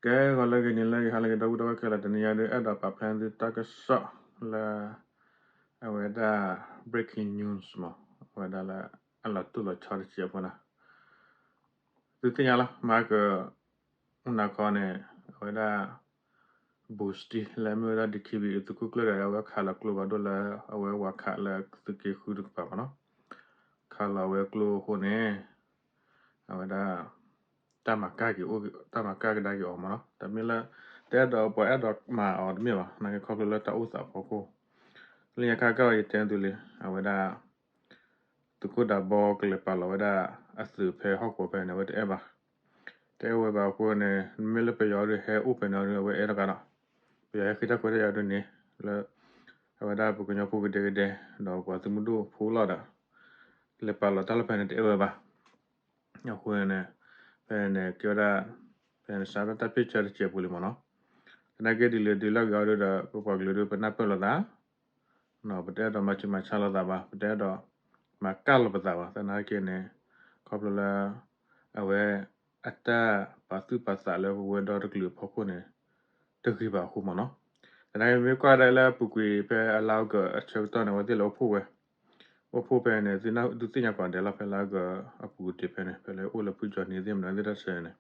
ကဲ ဂီၤလၢအဂ့ၤ နံၤလၢအဂ့ၤ ဟါလၢအဂ့ၤ ဒီပုၢ်ဝဲၢ်ခဲလၢာ် တနံၤအံၤဒုး အဲၣ်ဒိးပာ်ဖျါသုတၢ်ကစီၣ်လၢ အဝဲဒၣ် breaking news မး အဝဲဒၣ်လၢ အလီၤတိၢ်လီၤဆီတစဲးဖိန့ၣ် သုသ့ၣ်ညါလီၤ မၤက မုၢ်နၤခီန့ၣ် အဝဲဒၣ် ဘိၣ်စတံ လၢအမ့ၢ်ဝဲဒၣ် ဒီခ့ဘံၣ် သုးခိၣ်ကျၢၢ်ဒီး အဝဲခးလီၤကျိဖးဒိၣ်လၢ အဝဲဝၤခးလၢသုးက့ဃုတကပၤမးနီၤ, ခးလီၤအဝဲကျိအဃိန့ၣ် အဝဲဒၣ် တၢ်မၤကၢ်က့ၤအိၣ် တၢ်မၤကၢ်ကဒါက့ၤအီၤမးနီၤ, တမ့ၢ်လၢ တအဲၣ်ဒိး ပှၤအဲၣ်ဒိးမၤအီၤတမ့ၢ်ဘၣ် နာ်က့ခီဖျိလၢတၢ်အိၣ်သးအဖီခိၣ် လၢညါခါကၢ်အီၤ ယတဲသုလံ အဝဲဒၣ် သုးခိၣ်ဒးဘီကလဲၤပာ်လီၤဝဲဒၣ် အသုးဖဲဟီၣ်ကဝီၤဖဲန့ၣ် အဝဲတအဲၣ်ဘၣ်, တအဲၣ်ဝဲဘၣ်အဃိန့ၣ် မ့မ့ၢ်လၢပယီၤဒုးဟဲအိၣ်ဖဲန့ၣ်ဒီး အဝဲအဲၣ်တဂၤဒီး ပယီၤဟဲဃ့တၢ်ခွဲးတၢ်ယာ်ဒုးန့ၣ် လၢ အဝဲဒၣ်ပကညီဖိကဒဲကဒဲ ဒီးပှၤသုးမုၢ်ဒိၣ်ဖိလီၤဒီး လဲၤပာ်လီၤတၢ်လၢဖဲန့ၣ်တအဲၣ်ဝဲဘၣ် အဃိန့ၣ် ဖဲန့ၣ်ကဲဝဲဒၣ် ဖဲန့ၣ်စးထီၣ်တၢ်ဖ့ၣ်ဆၢတစဲးဖိလံမးနီၤ, သနာ်က့ဒ်လဲၣ်ဒ်လဲၣ်ဂ့ၤအီၤဒုးဒီး ပပှၤကလုာ်ဒုး ပနၢ်ပၢၢ်လိာ်သး ပတအဲၣ်ဒိးမၤဆူးမၤဆါလိာ်သးဘၣ်, ပတအဲၣ်ဒိး မၤကၢ်လိာ်ပသးဘၣ်, သနာ်က့န့ၣ် ခီဖျိလၢ အဝဲ အတၢ်ပာ်သူၣ်ပာ်သးလၢပဝဲဒီတကလုာ်အဖီခိၣ်န့ၣ် တဂ့ၤဘၣ်အဃိမးနီၤ, သနာ်က့မ့ၢ်ကွၢ်ဒၣ်လၢအပူၤကွံာ် ဖဲအလါအီကူးအဆၢကတီၢ်န့ၣ် အဝဲသ့ၣ်လဲၤအိၣ်ဖှိၣ်ဝဲ, အိၣ်ဖှိၣ်ဖဲန့ၣ် သုသ့ၣ်ညါကိးဂၤဒဲးလီၤ ဖဲလါအီကူးအပူၤကွံာ်ဖဲန့ၣ် ဖဲလၢအိၣ်လၢဖုကၠီၤနံၤသ့ၣ်မနုၤသ့ၣ်တၢ်ဆၢန့ၣ်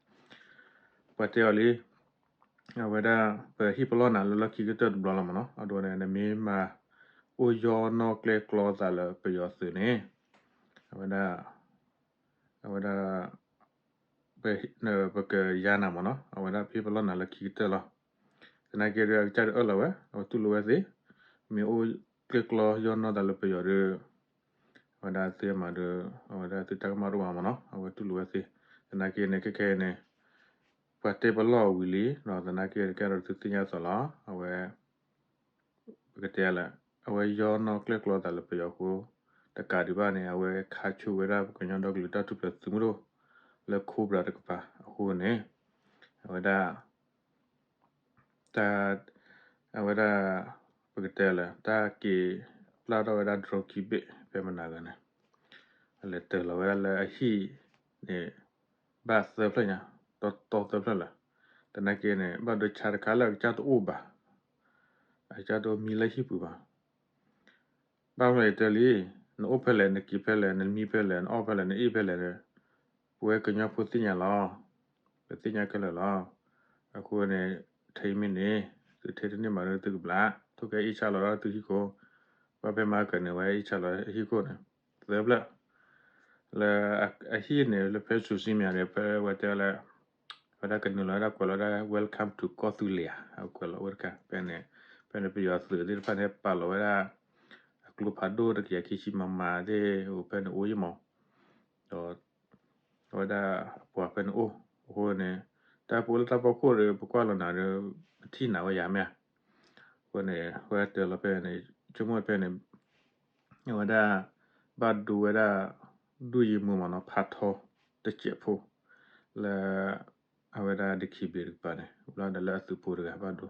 ပှၤတဲအီၤလံ အဝဲဒၣ် ပဟ့ၣ်ပလီၢ်နၤလၢလီၢ်ခံကတၢၢ်တဘျီလီၤမးနီၤ, အဒိန့ၣ် နမ့ၢ်မၤအိၣ်ယီနီၣ်ကျဲၣ်ကျီသးလၢပယီၤသုးန့ၣ် အဝဲဒၣ် အဝဲဒၣ် ပကယၤနၤမးနီၤ, အဝဲဒၣ်ပဟ့ၣ်ပလီၢ်နၤလၢခံကတၢၢ်လီၤ. သနာ်က့ဒီး အကစၢ်ဒုးအၢၣ်လီၤဝဲ အဝဲတူၢ်လိာ်ဝဲသ့, မ့ၢ်အိၣ်ကျဲၣ်ကျီယီနီၣ်သးလၢပယီၤဒီး အဝဲဒၣ်သုမၤဒီး အဝဲဒၣ်သုတၢ်ကမၣ်တအိၣ်ဘၣ်မးနီၤ, အဝဲတူၢ်လိာ်ဝဲသ့. သနာ်က့န့ၣ် ခဲခဲအံၤန့ၣ် ပှၤတဲပလီၢ်ဝံၤလံ, ဒီးသနာ်က့န့ၣ် ကဲဒီးသုသ့ၣ်ညါသိးလီၤ. အဝဲ ပကတဲလၢ အဝဲယီနီၣ်ကျဲၣ်ကျီသးလၢပယီၤအဃိ တကးဒံးဘၣ်န့ၣ် အဝဲခးဆူၣ်ဝဲဒၣ်ပကညီဒီကလုာ်တၢ်ထူၣ်ဖျဲးသုးမုၢ်ဒိၣ် လၢ Cobra တကပၤအဃိန့ၣ် အဝဲဒၣ် တၢ် အဝဲဒၣ် ပကတဲလၢ တၢ်က့ၤပျၢ်ထီၣ်ဝဲဒၣ် drone ခံဘ့ၣ် ဖဲမနၤဂၤန့ၣ် အလဲၤတၢၤလီၤဝဲဒၣ်လၢအဟံၣ်န့ၣ် ဘၣ်သၢဖျၢၣ်ညါ တီတီသၢဖျၢၣ်လၢာ်, သနာ်က့န့ၣ် ဘၣ်ဒိဆါတခါလၢအကစၢ်တအိၣ်ဘၣ်, အကစၢ်တအိၣ်မံလၢဟံၣ်ပူၤဘၣ်. ဘၣ်မနုၤယတဲလံ, နအိၣ်ဖဲလဲၣ်, နက့ၤဖဲလဲၣ်, နမံဖဲလဲၣ်, နအီၣ်ဖဲလဲၣ်, နအ့ၣ်ဖဲလဲၣ်ဒီး ပဝဲကညီဖိသ့ၣ်ညါလီၤ. ပသ့ၣ်ညါခဲလၢာ်လီၤ. အဃိန့ၣ် ထဲမ့ၢ်န့ၣ် သုထဲတန့ၢ်မးဒီးသုကဘျး, ထိၣ်ကဲအ့ၣ်ဆါလီၤဒီးသုဟံၣ်ခိၣ်, ဘၣ်ဖဲမၤကၢၤန့ၣ် ဝဲအ့ၣ်ဆါလီၤဟံၣ်ခိၣ်န့ၣ် သၢဖျၢၣ် လၢအဟံၣ်န့ၣ် လၢဖဲ social media န့ၣ် ဖဲဝဲတဲလၢ ဝဲဒၣ်ကနုာ်လီၤဝဲဒၣ်ကွဲးလီၤဝဲဒၣ် Welcome to ကီၢ်သူလ့ၤဧါ, အကွဲးလီၤဝဲတခါ ဖဲန့ၣ် ဖဲန့ၣ်ပယီၤသုးသ့ၣ်တဖၣ်န့ၣ် ပာ်လီၤဝဲဒၣ် အကျိဖးဒိၣ်တကယၤခံဆံ မမ သ့ၣ်အိၣ်ဖဲန့ၣ်အိၣ်ယံမး, ဒီး အဝဲဒၣ်အပှၤဖဲန့ၣ်အိၣ်, အဃိန့ၣ် တၢ်ပအိၣ်လၢတၢ်ဖီခိၣ်ဒီး ပကွၢ်လီၤနၤဒီး ပထံၣ်နၤဝဲယၤမ့ၢ်ဧါ. အဃိန့ၣ် ဝဲတဲလီၤဖဲန့ၣ် ဆိကမိၣ်ဖဲန့ၣ် အဝဲဒၣ် ဘၣ်ဒိဝဲဒၣ် ဒုၣ်ယံမူမးနီၤ ဖးထီတစဲးဖိ လၢ အဝဲဒၣ် ဒံခံဘ့ၣ် တကပၤန့ၣ် ဘျီဒီးလၢအသုးဖိတဂၤဘၣ်ဒိ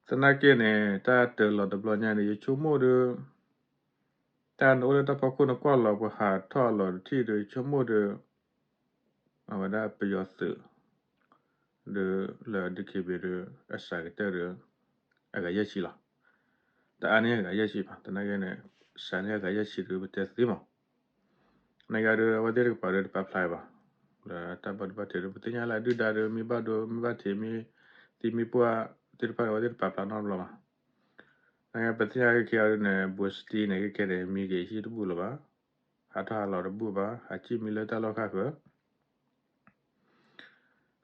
သနာ်က့န့ၣ် တၢ်တၢၤလီၤတဘျီညါန့ၣ် ယဆိကမိၣ်ဒီး တၢ်နအိၣ်လၢတၢ်ဖီခိၣ် နကွၢ်လီၤပှၤဟးထီၣ်အလီၢ်တထံၣ်ဒီး ယဆိကမိၣ်ဒီး အဝဲဒၣ်ပယီၤသုး ဒီးလၢ ဒံခံဘ့ၣ် ဒီး အစှၤကတၢၢ်ဒီး အဂၤယဲၢ်ဆံလီၤ. တအါန့ၢ်အဂၤယဲၢ်ဆံဘၣ်. သနာ်က့န့ၣ် စှၤန့ၢ်အဂၤယဲၢ်ဆံဒီး ပတဲသ့မး နကဒီး အဝဲသ့ၣ်တကပၤဒီး တပာ်ဖျါဘၣ် လၢတၢ်ဘၣ်ဒိဘၣ်ထံးဒီး ပသ့ၣ်ညါလၢအဒုၣ်ဒါဒီး မ့ၢ်ဘၣ်ဒိ မ့ၢ်ဘၣ်ထံး မ့ၢ်သံမ့ၢ်ပှၢ်သ့ၣ်တဖၣ်န့ၣ် အဝဲသ့ၣ်တပာ်ဖျါနီတဘျီဘၣ်. နကပသ့ၣ်ညါခဲခဲအံၤဒ်န့ၣ် ဘိၣ်စတံန့ၣ် ခဲခဲန့ၣ် မံက့ၤဟံၣ်တဘူၣ်လၢၤဘၣ်, ဟးထီၣ်ဟးလီၤတဘူၣ်ဘၣ်, ဟးစံၣ်မံလၢတၢ်လီၢ်ခါဃၢၤ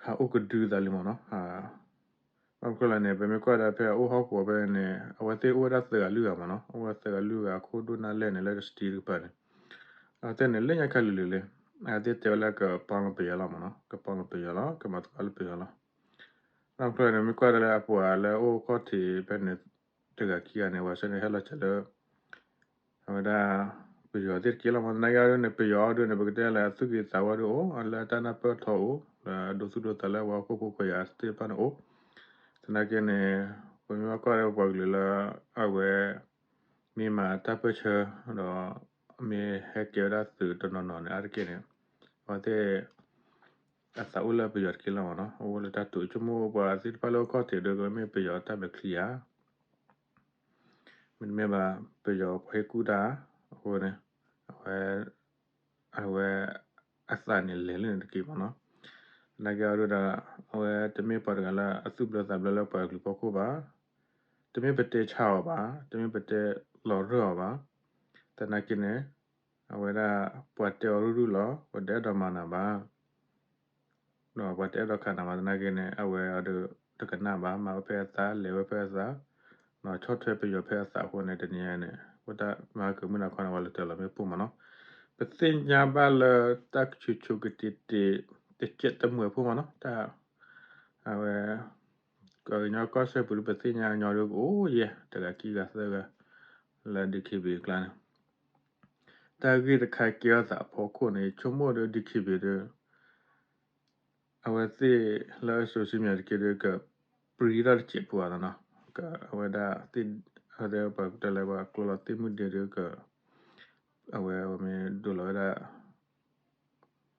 ဟးအိၣ်ကဒုသးလံမးနီၤ. ဘၣ်မနုၤလဲၣ်န့ၣ် ပမ့ၢ်ကွၢ်ဒၣ်ဖဲအအိၣ်ဟီၣ်ကဝီၤဖဲန့ၣ် အဝဲသ့ၣ်အိၣ်ဝဲဒၣ်သၢဂၤလွံၢ်ဂၤမးနီၤ, အိၣ်ဝဲသၢဂၤလွံၢ်ဂၤ အခိၣ်ဒိၣ်နၢ်လဲၢ်န့ၣ် လၢ စတံ တကပၤန့ၣ် အဝဲသ့ၣ်န့ၣ် လၢညါခါလၢာ်လၢာ်လံ, အဝဲသ့ၣ်တဲဝဲလၢကပီလီၤပယီၤလီၤမးနီၤ, ကပီလီၤပယီၤလီၤ, ကမၤသကိးလၢပယီၤလီၤ. ဘၣ်မနုၤလဲၣ်န့ၣ် မ့ၢ်ကွၢ်ဒၣ်လၢအပှၤလၢအိၣ်ခီၣ်ထံးဖဲန့ၣ် တဂၤခံဂၤန့ၣ် ဝဲဆၢန့ၣ် ဟဲလီၤစၢၤလၢ အဝဲဒၣ် ပယီၤသ့ၣ်တက့ၢ်လီၤမး. သနာ်က့ဒ်န့ၣ် ပယီၤအံၤဒ်န့ၣ် ပကတဲလၢအသူၣ်က့ၤသးဝါဒ်အိၣ်, လၢအတၢ်နၢ်ပၢၢ်ထီအိၣ်, လၢအဒိသူၣ်ဒိသးလၢအဝဲဟီၣ်ခိၣ်ဖိခွဲးယာ်သ့ၣ်တဖၣ်န့ၣ်အိၣ်. သနာ်က့န့ၣ် ပမ့ၢ်ဘၣ်ကွၢ်ဒီးပှၤကလုာ်လၢ အဝဲ မ့ၢ်မၤတၢ်ပၢၢ်ဆၢ ဒီး မ့ၢ်ဟဲကဲဝဲဒၣ်သုးတနီၤနီၤန့ၣ် အါတက့ၢ်န့ၣ် အဝဲသ့ၣ် အသးအိၣ်လၢပယီၤတက့ၢ်လီၤမ့ၢ်နီၤ. အအိၣ်လၢတၢ်တိာ် ဆိကမိၣ်ပှၤသ့ၣ်တဖၣ်လၢအိၣ်ခီၣ်ထံးဒီး ကမ့ၢ်ပယီၤတၢ်မဲာ်ချံဧါ, မ့တမ့ၢ်ဘၣ် ပယီၤပှၤဟ့ၣ်ကူၣ်တၢ်, အဃိန့ၣ် အဝဲ အဝဲ အသးန့ၣ်လဲၤလၢန့ၣ်တက့ၢ်မ့ၢ်နီၤ. သနာ်က့အီၤဒုဒီး အဝဲတမ့ၢ်ပှၤတဂၤလၢအသူၣ်ဘျၢသးဘျၢလၢပှၤကလုာ်ဖီခိၣ်ဘၣ်, တမ့ၢ်ပတဲဆါအီၤဘၣ်, တမ့ၢ်ပတဲလီၤရၢၢ်အီၤဘၣ်. သနာ်က့န့ၣ် အဝဲဒၣ် ပှၤတဲအီၤရုၢ်ရုၢ်လီၤ, ပှၤတအဲၣ်ဒိးမၤနၤဘၣ် ဒီးပှၤတအဲၣ်ဒိးခးနၤဘၣ်. သနာ်က့န့ၣ် အဝဲအီၤဒီး တကနၣ်ဘၣ်, မၤဝဲဖဲအသး, လဲၤဝဲဖဲအသး, ဒီးဆီၣ်ထွဲပယီၤဖဲအသးအဃိန့ၣ် တနံၤအံၤန့ၣ် ဝဲတၢ်မၤကမုၣ်နၤခီန့ၣ် ဝဲလၢတၢ်လီၤမ့ၣ်ပိၢ်မ့ၢ်နီၤ. ပသ့ၣ်ညါဘၣ်လၢတၢ်ကဆူးဆူးကတ့ၤတ့ၤ တစဲးတမှဲၤဖိမ့ၢ်နီၤ, တၢ် အဝဲ ကညီကီၢ်စဲၣ်ပူၤဒီး ပသ့ၣ်ညါညီဒီး ကအိၣ်ယဲၢ် တဂၤခံဂၤသၢဂၤ လၢ DKBA အကျါန့ၣ် တၢ်ဂ့ၢ်တခါကဲထီၣ်သးအဖီခိၣ်န့ၣ် ဆိကမိၣ်ဒီး DKBA ဒီး အဝဲသ့ၣ်လၢ social media တက့ၢ်ဒီး ကပြံထီၣ်တစဲးဖိအသးနီၤ, က အဝဲဒၣ်သ့ၣ် အဝဲသ့ၣ်ပှၤတဲလၢပှၤကျိလီၤသ့ၣ်မုၢ်ဒ့ဒီး က အဝဲ အဝဲမ့ၢ်ဒိလီၤဝဲဒၣ်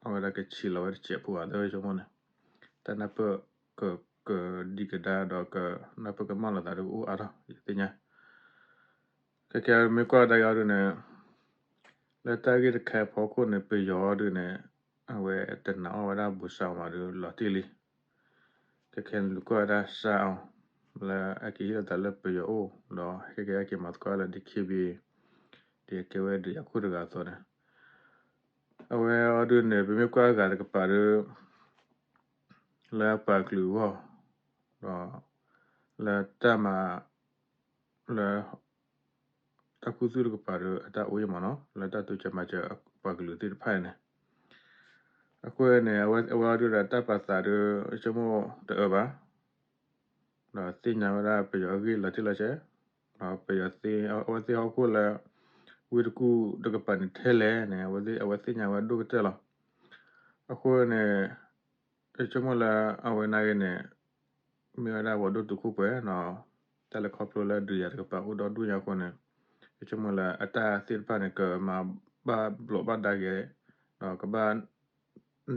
အဝဲဒၣ်ကဆံးလီၤဝဲတစဲးဖိအသး ဆိကမိၣ်န့ၣ် တၢ်နၢ်ပၢၢ်က ကဒံကဒါဒီး ကနၢ်ပၢၢ်ကမၣ်လိာ်သးဒီး ကအိၣ်အါထီၣ် ယသ့ၣ်ညါ. ခဲကဲမ့ၢ်ကွၢ်တၢ်ဂ့ၢ်အီၤဒုန့ၣ် လၢတၢ်ဂ့ၢ်တခါအဖီခိၣ်န့ၣ် ပယီၤအီၤဒုန့ၣ် အဝဲတနာ်အီၣ်ဝဲဒၣ်ဘိးစၢ်အီၤမးဒီး လီၤတံၢ်လံ. ခဲကဲန့ၣ် လူၤကွၢ်ဝဲဒၣ်စၢ်အီၤ လၢအက့ၤဟ့ၣ်လီၤသးလၢပယီၤအိၣ်ဒီး ခဲကဲအက့ၤမၤသကိးလၢ DKBA ဒီးကဲဝဲဒုးယၤခိၣ်တဂၤအသိးန့ၣ် အဝဲအီၤဒုန့ၣ် ပမ့ၢ်ကွၢ်အဂၤတကပၤဒီး လၢပှၤကလုာ်အဂီၢ် ဒီး လၢတၢ်မၤ လၢ တၢ်ခူသူၣ်တကပၤဒီး အတၢ်အိၣ်အံၤမ့ၢ်နီၤ လၢတၢ်တိစၢၤမၤစၢၤပှၤကလုာ်သ့ၣ်တဖၣ်အံၤန့ၣ် အဃိန့ၣ် အဝဲအီၤဒုဒီးတၢ်ပာ်သးဒီး ဆိကမိၣ်တအၢဘၣ် ဒီးသ့ၣ်ညါဝဲဒၣ်ပယီၤအဂ့ၢ်လီၤတံၢ်လီၤဆဲး, ဒီးပယီၤသ့ အဝဲသ့ၣ်ဟီၣ်ခိၣ်လၢ ဝ့ၢ်တကူၣ်တကပၤန့ၣ်ထဲလဲၣ်န့ၣ် အဝဲသ့ၣ်ညါဝဲဒိၣ်ကတၢၢ်လီၤ. အဃိန့ၣ် ယဆိကမိၣ်လၢအဝဲနာ်ဂ့ၤန့ၣ် မ့ၢ်ဝဲဒၣ်ပှၤဒိၣ်တုာ်ခိၣ်ပှဲၤနီၤ တၢ်လဲၤခီဖျိလၢဒုးယၤတကပၤအိၣ်ဒီဒူၣ်ညါအဃိန့ၣ် ယဆိကမိၣ်လၢအတၢ်သ့ၣ်တဖၣ်န့ၣ် ကမၤဘၣ်ဘျီးဘၣ်ဒါဂ့ၤ ဒီးကဘၣ်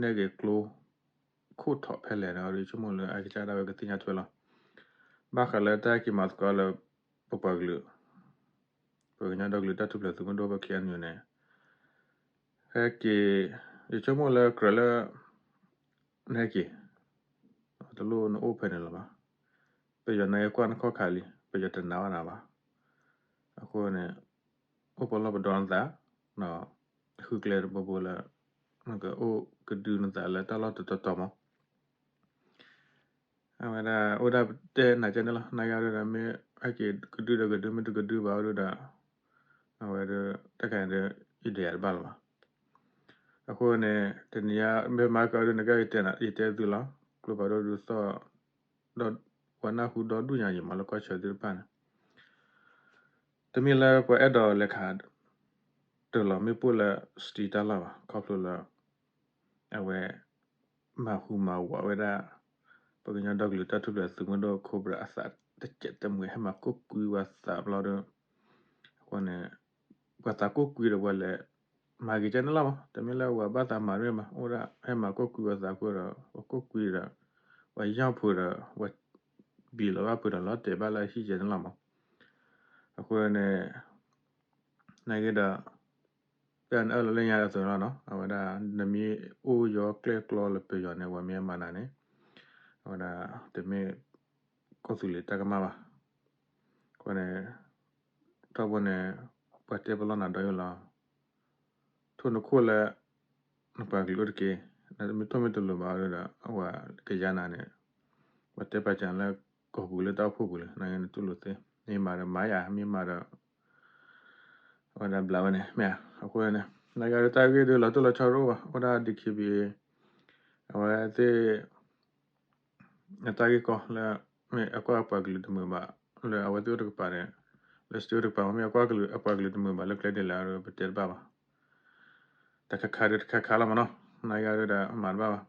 နဲၣ်ဂ့ၤကျိ ခိၣ်ထီၣ်ဖဲလဲၣ်န့ၣ် ယဆိကမိၣ်လၢအကစၢ်ဒၣ်ဝဲကသ့ၣ်ညါထွဲလီၤ. ဘၣ်ဃးလၢတၢ်က့ၤမၤသကိးလၢ ပပှၤကလုာ် ပှၤကညီဒီကလုာ်တၢ်ထူၣ်ဖျဲးသုးမုၢ်ဒိၣ် ပ ခ့ၣ်အဲၣ်ယူၣ် န့ၣ် ဟဲက့ၤ ယဆိကမိၣ်လၢကြၢးလၢ နဟဲက့ၤ တလိၣ်နအိၣ်ဖဲန့ၣ်လီၤဘၣ်. ပယီၤနာ်ဂ့ၤကွၢ်နခီၣ်ခါလံ ပယီၤတနာ်ဘၣ်နၤဘၣ်. အဃိန့ၣ် အိၣ်ပလီၢ်ပဒီနသး ဒီး ဃုကျဲတဘိဘိလၢ နကအိၣ်ကဒုနသးလၢတၢ်လီၢ်တတီၤတီၤမး အဝဲဒၣ်အိၣ်ဒၣ်တဲနၤကဲန့ၣ်လီၤ. နာ်ဂ့ၤအီၤဒုဒီး မ့ၢ်ဟဲက့ၤကဒုဒီးကဒု မ့ၢ်တကဒုဘၣ်အီၤဒုဒီး အဝဲဒၣ် တၢ်ခါန့ၣ်ဒီး ယဒုးယၤတဘၣ်လၢၤဘၣ်. အဃိန့ၣ် တနံၤအံၤ မ့ၢ်မၤကီဒုန့ၣ် ကဲယတဲသုလီၤ. ကျိဖးဒိၣ်ဒုးသီၣ် ဒီးပှၤနၢ်ဟူဒီဒူၣ်ညါယံၤမးလၢကီၢ်ဆၢသ့ၣ်တဖၣ်န့ၣ် တမ့ၢ်လၢပှၤအဲၣ်ဒိးလဲၤခး တလီၤမ့ၣ်ပိၢ်လၢ စတံတၢ်လီၢ်ဘၣ်. ခီဖျိလၢ အဝဲ မၤဟူးမၤဝးဝဲဒၣ် ပကညီဒီကလုာ်တၢ်ထူၣ်ဖျဲးသုးမုၢ်ဒိၣ် Cobra အသးတစဲးတမှဲၤ ဟဲမၤကိးကွံဝဲသးဘျီဒီး အဃိန့ၣ် ပှၤသးကိးကွံဒီးပှၤလဲၤမၤဂ့ၤကဲန့ၣ်လီၤမး. တမ့ၢ်လၢပှၤဘၣ်သးမၤတမ့ၢ်ဘၣ် အိၣ်ဒၣ်ဟဲမၤကိးကွံပှၤသးကိးဒီး ပှၤကိးကွံဒီး ပှၤယီၢ်ဖုးဒီး ပှၤဘံၣ်လီၤဘၣ်ဖုးဒီးလီၤတဲာ်ဘၣ်လၢအဟံၣ်ကဲန့ၣ်လီၤမး. အဃိန့ၣ် နာ်ဂ့ၤဒီး ပနအၢၣ်လီၤလၢညါအသိးလီၤနီၤ အဝဲဒၣ် နမ့ၢ်အိၣ်ယီၤကျဲၣ်ကျီလၢပယီၤန့ၣ် ပှၤမ့ၢ်မၤနၤန့ၣ် အဝဲဒၣ် တမ့ၢ်ကီၢ်သူလ့ၤတၢ်ကမၣ်ဘၣ်. အဃိန့ၣ် ထီဘိန့ၣ် ပှၤတဲပလီၢ်နၤဒီးယိာ်လီၤ ထိၣ်နခိၣ်လၢ နပှၤကလုာ်အိၣ်တက့ၢ်. နမ့ၢ်ထိၣ်မ့ၢ်တလိၤဘၣ်ဒီး အဝဲကယါနၤန့ၣ် ပှၤတဲပာ်စၢၤလၢ ကီၢ်ပူၤလၢတၢ်အိၣ်ဖှိၣ်ပူၤလံ နဂ့ၤနတူၢ်လိာ်သ့ မ့ၢ်မၤဒီးမၤယၤ မ့ၢ်မၤဒီး အဝဲဒၣ်ဘျးဝဲန့ၣ် မ့ၢ်ဧါ. အဃိန့ၣ် နဂ့ၤဒီးတၢ်ဂ့ၢ်ဒုးလီၤတိၢ်လီၤဆီတအိၣ်ဘၣ် အိၣ်ဒၣ် DKBA အဝဲသ့ၣ် အတၢ်ဂ့ၢ်ကီလၢ မ့ၢ်အကွၢ်အပှၤကလုာ်တမုာ်ဘၣ် လၢအဝဲသ့ၣ်အိၣ်တကပၤန့ၣ် လၢစတ့အိၣ်တကပၤမ့ၢ် မ့ၢ်အကွၢ်ကလုာ်အပှၤကလုာ်တမုာ်ဘၣ်လၢကျဲဒ်လဲၣ်ဒီး ပတဲတဘၣ်ဘၣ်. တခါခါဒီးတခါခါလီၤမးနီၤ နဂ့ၤဒီးမၤတဘၣ်ဘၣ်.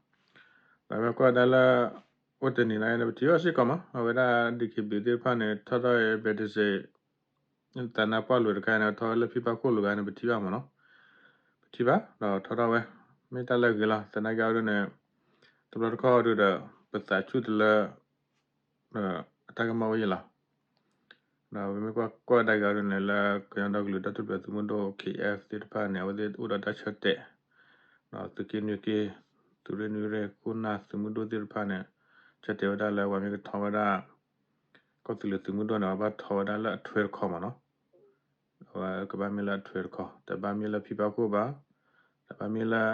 ဒီးဝဲကွၢ်ဒၣ်လၢ အိၣ်တနံၤနဂ့ၤန့ၣ် ပထံၣ်ဘၣ်စ့ၢ်ကီးမး အဝဲဒၣ် DKBA သ့ၣ်တဖၣ်န့ၣ် ထီထီၣ်အံၤ ဘဲးတစ့း သးနါပှၢ်လိၤတခါန့ၣ် ထီၣ်လၢဖံဘၣ်ခိၣ်လိၤဂၤန့ၣ် ပထံၣ်ဘၣ်မးနီၤ ပထံၣ်ဘၣ် ဒီးထီထီၣ်ဝဲ မ့ၢ်တၢ်လၢအဂ့ၤလီၤ သနာ်က့အီၤဒ်န့ၣ် တဘျီတခီၣ်ဒုးဒီး ပသးဆူၣ်တလၢ အတၢ်ကမၣ်အိၣ်ယံၤလီၤ. ဒီးပမ့ၢ်ကွၢ်ကဒါက့ၤအီၤဒုးန့ၣ် လၢကညီဒီကလုာ်တၢ်ထူၣ်ဖျဲးသုးမုၢ်ဒိၣ် ခ့ၣ်အဲၣ် သ့ၣ်တဖၣ်န့ၣ် အဝဲသ့ၣ်အိၣ်ဒီးတၢ်ဆၢတဲာ်, ဒီးသုးက့နွံက့ သုးရ့ၣ်နွံရ့ၣ် ခိၣ်နၢ်သုးမုၢ်ဒိၣ်သ့ၣ်တဖၣ်န့ၣ် ဆၢတဲာ်ဝဲဒၣ်လၢပှၤမ့ၢ်ကထီဝဲဒၣ် ကီၢ်သူလ့ၤသုးမုၢ်ဒိၣ်န့ၣ် အဘၣ်ထီဝဲဒၣ်လၢအထွဲတခီမးနီၤ. အဝဲကဘၣ်မ့ၢ်လၢအထွဲတခီ, တဘၣ်မ့ၢ်လၢဖံဘၣ်ခိၣ်ဘၣ်, တဘၣ်မ့ၢ်လၢ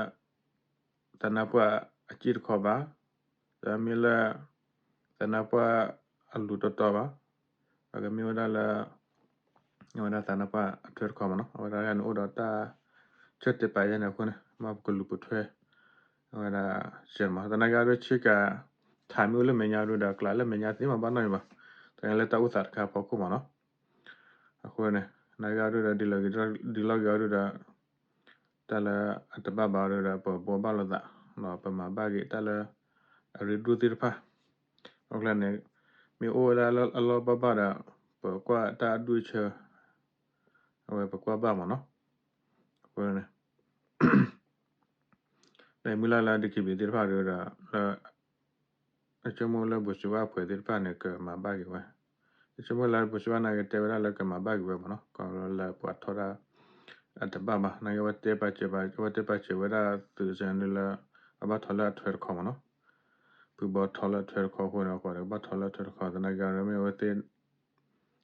သးနါပှၢ်အစ့ၣ်တခီဘၣ်, တဘၣ်မ့ၢ်လၢ သးနါပှၢ်အလူၤတီတီဘၣ်, အကမ့ၢ်ဝဲဒၣ်လၢ အဝဲဒၣ်သးနါပှၢ်အထွဲတခီမးနီၤ. အဝဲဒၣ်န့ၣ်အိၣ်ဒီးတၢ်ဆၢတဲာ်ပာ်ယဲန့ၣ်အဃိန့ၣ် မ့ၢ်ပကလူၤပိာ်ထွဲ အဝဲဒၣ်စဲမး သနာ်က့အီၤဒုး ဆ့ကၤ ထးမ့ၢ်အိၣ်လၢမဲာ်ညါဒုးဒီး ကျးလၢမဲာ်ညါသ့မးဘၣ်နီတမံၤဘၣ်. တၢ်လၢတၢ်အိၣ်သးတခါအဖီခိၣ်မးနီၤ. အဃိန့ၣ် သနာ်က့အီၤဒုးဒီး ဒ်လီၤက့ၤအီၤဒုးဒီး တၢ်လၢအတဘၣ်ဘၣ်အီၤဒုးဒီး ပဘှီဘၣ်လိာ်သး ဒီးပမၤဘၣ်က့ၤတၢ်လၢ အရ့ဒိၣ်သ့ၣ်တဖၣ် အကျါန့ၣ် မ့ၢ်အိၣ်ဝဲဒၣ်လၢအလီၢ်ဘၣ်ဘၣ်ဒီး ပကွၢ်တၢ်အဒူၣ်အဆၢ အဝဲပကွၢ်ဘၣ်မးနီၤ. အဃိန့ၣ် ဒီးမုၢ်လၢ်လၢ ဒီကံဘံ သ့ၣ်တဖၣ်ဒုးဒီး လၢ အဆိကမိၣ်လၢ ဘိးစံဝါအဖှဲးသ့ၣ်တဖၣ်န့ၣ် ကမၤဘၣ်က့ၤဝဲ, ယဆိကမိၣ်လၢ ဘိးစံဝါနာ်က့တဲဝဲဒၣ်လၢကမၤဘၣ်က့ၤဝဲမးနီၤ, ကီလၢပှၤထီဒၣ် အတဘၣ်ဘၣ် နာ်က့အဝဲတဲပာ်စၢၤဘၣ် အဝဲတဲပာ်စၢၤဝဲဒၣ်သုးစဲန့ၣ်လၢ အဘၣ်ထီလၢအထွဲတခီမးနီၤ, ဖုဘီထီလၢအထွဲတခီအဃိန့ၣ် အဃိဒီးကဘၣ်ထီလၢအထွဲတခီ သနာ်က့အီၤမ့ၢ်အဝဲသ့ၣ်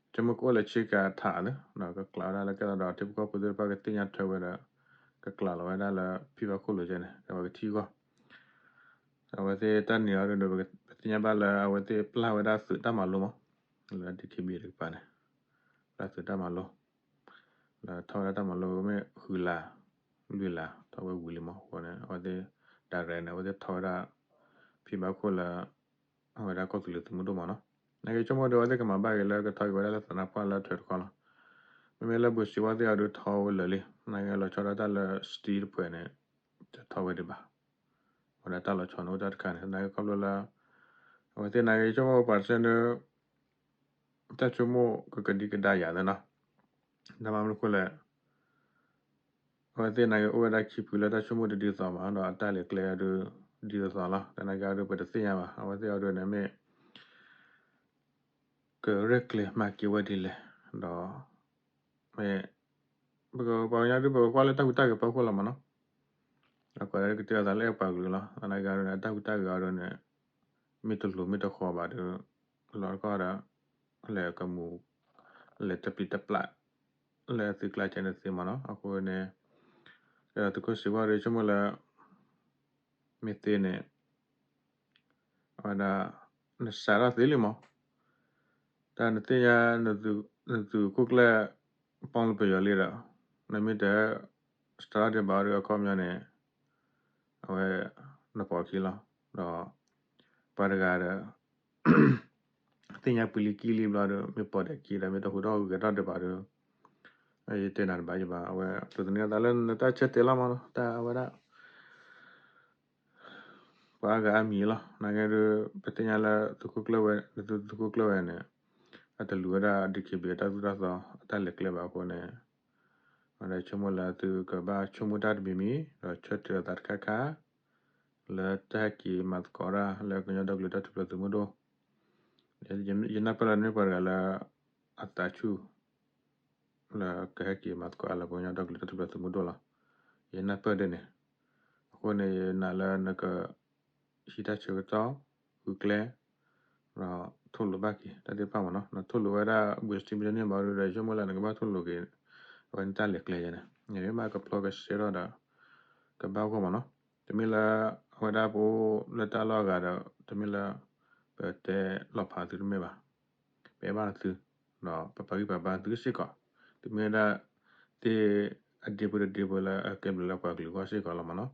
ဆိကမိၣ်ကအိၣ်လၢဆ့ကၤထးလၢ ကကျးဝဲဒၣ်လၢကဲသးဒီး ထံဖိကီၢ်ဖိသ့ၣ်တဖၣ်ကသ့ၣ်ညါထွဲဝဲဒီး ကကျးလီၤဝဲဒၣ်လၢဖံဘၣ်ခိၣ်လိၤကဲန့ၣ် အဝဲကထံဂီၢ် အဝဲသ့ၣ်တၢ်နံၤအီၤဒုးဒီး ပသ့ၣ်ညါဘၣ်လၢအဝဲသ့ၣ်ပျၢ်ဝဲဒၣ်သုးတၢ်မၤလိမး လၢ ဒီကံဘံ တကပၤန့ၣ် ပျၢ်သုးတၢ်မၤလိ လၢထီၣ်ဝဲဒၣ်တၢ်မၤလိမ့ၢ်ဃုလါ လွံၢ်လါ ထီၣ်ဝဲဝံၤလံမး အဃိန့ၣ် အဝဲသ့ၣ် ဒၣ်ရဲၣ်န့ၣ် အဝဲသ့ၣ်ထီၣ်ဝဲဒၣ် ဖံဘၣ်ခိၣ်လၢ အဝဲဒၣ်ကီၢ်သူလ့ၤသုးမုၢ်ဒိၣ်မးနီၤ, နာ်က့ဆိကမိၣ်ဒီး အဝဲသ့ၣ်ကမၤဘၣ်က့ၤလၢကထီၣ်က့ၤဝဲဒၣ်လၢသးနါပှၢ်လၢအထွဲတခီလီၤ. မ့မ့ၢ်လၢဘိးစံဝါသ့ၣ်အီၤဒုးထီဝဲလၢာ်လံ နာ်က့လီၤဆီဒၣ်တၢ်လၢ စတံတဖှဲးန့ၣ် တထီဝဲဒံးဘၣ်, အဝဲဒၣ်တၢ်လီၤဆီန့ၣ်အိၣ်တၢ်တခါန့ၣ် နာ်က့ခီဖျိလၢ အဝဲသ့ၣ်နာ်က့ဆိကမိၣ်ပှၤတဆၢန့ၣ် တၢ်ဆိကမိၣ်ကကဒံကဒါယၤသ့နီၤ, တၢ်မၤမနုၤအဃိလဲၣ် အဝဲသ့ၣ်နာ်က့အိၣ်ဝဲဒၣ်ခံဖုလၢတၢ်ဆိကမိၣ်တဒ်သိးဘၣ် ဒီးအတၢ်လဲၤကျဲဒုး ဒ်သိးသိးလီၤ. သနာ်က့အီၤဒုး ပတသ့ၣ်ညါဘၣ် အဝဲသ့ၣ်အီၤဒုးန့ၣ်မ့ၢ် ကရဲၣ်ကျဲၤမၤက့ၤဝဲဒ်လဲၣ်, ဒီး မ့ၢ် ပကပှၤကညီဒုး ပကကွၢ်လၢတၢ်ဟူးတၢ်ဂဲၤဖီခိၣ်လီၤမးနီၤ, အကွၢ်လၢကတဲအသးလၢအဲၣ်ပှၤကလုာ်လီၤ. သနာ်က့အီၤဒုးန့ၣ် အတၢ်ဟူးတၢ်ဂဲၤအီၤဒုးန့ၣ် မ့ၢ်တလိၤမ့ၢ်တဃီၤဘၣ်ဒီး လီၤတကီၢ်ဒီး လဲၤကမူၤ လဲၤတပျံၤတပျၢ် လၢသုးကျါကဲန့ၣ်သ့မးနီၤ. အဃိန့ၣ် သုးခိၣ်စံးဝါဒီး ဆိကမိၣ်လၢ မ့ၢ်သ့န့ၣ် အဝဲဒၣ် နစးထီၣ်သ့လံမး, တၢ်နသ့ၣ်ညါ နသုးခိၣ်ကျၢၢ် ပီၣ်လၢပယီၤလံဒီး နမ့ၢ်တ စးထီၣ်ဒံးဘၣ်ဒီးအခီပညီန့ၣ် အဝဲ နပိာ်ခံလီၤ. ဒီး ပှၤတဂၤဒီး သ့ၣ်ညါပှၤလံကံလံဘျီဒီး မ့ၢ်ပိာ်ဒဲးခံဒီး မ့ၢ်တဟူးထီၣ်ဂဲၤထီၣ်ဒံးဘၣ်ဒီး ယတဲနၤတဘၣ်ယဘၣ် အဝဲ ဒိးသန့ၤအသးလၢနတၢ်ဆၢတဲာ်လီၤမးနီၤ, တၢ်အဝဲဒၣ် ပှၤအါဂၤအါမံၤလီၤ. နာ်က့ဒုး ပသ့ၣ်ညါလၢသုးခိၣ်ကျၢၢ်ဝဲ သုးခိၣ်ကျၢၢ်ဝဲန့ၣ် အတလူၤဝဲဒၣ် ဒီကံဘံ အတၢ်သိၣ်တၢ်သီ အတၢ်လဲၤကျဲဘၣ်အဃိန့ၣ် ဝဲဒၣ်ဆိကမိၣ်လၢသုကဘၣ်ဆိကမိၣ်တၢ်တမံၤမံၤ ဒီးဆၢတဲာ်လီၤသးတခါခါ လၢတၢ်ဟဲက့ၤမၤသကိးတၢ်လၢကညီဒီကလုာ်တၢ်ထူၣ်ဖျဲးသုးမုၢ်ဒိၣ် ယနၢ်ပၢၢ်လၢနမ့ၢ်ပှၤတဂၤလၢ အသးဆူၣ် လၢကဟဲက့ၤမၤသကိးအါလၢပကညီဒီကလုာ်တၢ်ထူၣ်ဖျဲးသုးမုၢ်ဒိၣ်လီၤ. ယနၢ်ပၢၢ်ဒ်န့ၣ် အဃိန့ၣ် ယနာ်လၢနက ဟံးတၢ်ဆၢကတီၢ် ဃုကျဲ ဒီးထိၣ်လိာ်ဘၣ်က့ၤတၢ်သ့ၣ်တဖၣ်မးနီၤ. နထိၣ်လိာ်ဝဲဒၣ် ဘုစတံမတန့ၢ်ဘၣ်ဒီး ယဆိကမိၣ်လၢနကဘၣ်ထိၣ်လိာ်က့ၤ အဝဲန့ၣ်တၢ်လဲၤကျဲယဲန့ၣ် နမ့ၢ်ဘၣ်ကဖျီကဆှဲထီၣ်ဒီး ကဘၣ်ဂီၢ်မးနီၤ. တမ့ၢ်လၢ အဝဲဒၣ်ပအိၣ်လၢတၢ်လီၢ်အဂၤဒီး တမ့ၢ်လၢ ပတဲလီၤဖးသုတမ့ၢ်ဘၣ်. ပအဲၣ်ဘၣ်နသု ဒီးပပာ်ဂံၢ်ပာ်ဘါနသုစ့ၢ်ကီး, သုမ့ၢ်ဝဲဒၣ်သ့ၣ်အဒ့ဖိတဒ့ဖိလၢအကဲဘျုးလၢပှၤကလုာ်အဂီၢ်စ့ၢ်ကီးလီၤမးနီၤ.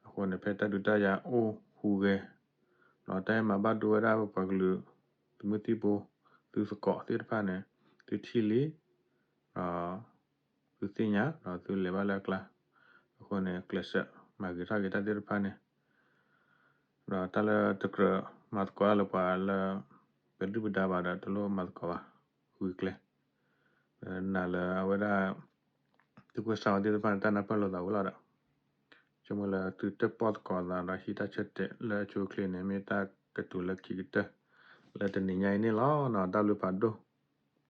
အဃိန့ၣ် ဖဲတၢ်ဒုးတၢ်ယၤအိၣ်ဟူးဂဲၤ ဒီးတၢ်ဟဲမၤဘၣ်ဒိဝဲဒၣ်ပပှၤကလုာ် သုးမုၢ်သံၣ်ဘိ သုသကိးသ့ၣ်တဖၣ်န့ၣ် သုထံၣ်လံ ဒီး သုသ့ၣ်ညါ ဒီးသုလဲၤဘၣ်လၢအကျါ, အဃိန့ၣ် ကျဲးစၢးမၤဂ့ၤထီၣ်က့ၤတၢ်သ့ၣ်တဖၣ်န့ၣ် ဒီးတၢ်လၢတကြၢးမၤသကိးလၢပှၤလၢ ပဒုၣ်ပဒါဘၣ်ဒီး တလိၣ်မၤသကိးဘၣ် ဃုကျဲ နာ်လၢအဝဲဒၣ် သုးခိၣ်စါဝါသ့ၣ်တဖၣ်န့ၣ် တၢ်နၢ်ပၢၢ်လိာ်သးဝဲလီၤဒီး ဆိကမိၣ်လၢသုတပီၢ်သကိးသးဒီးဟံးတၢ်ဆၢတဲာ်လၢအဆိအချ့န့ၣ် မ့ၢ်တၢ်ကတိၤလၢခံကတၢၢ် လၢတနံၤညါအံၤန့ၣ်လီၤ. တၢ်ဘျုးဖးဒိၣ်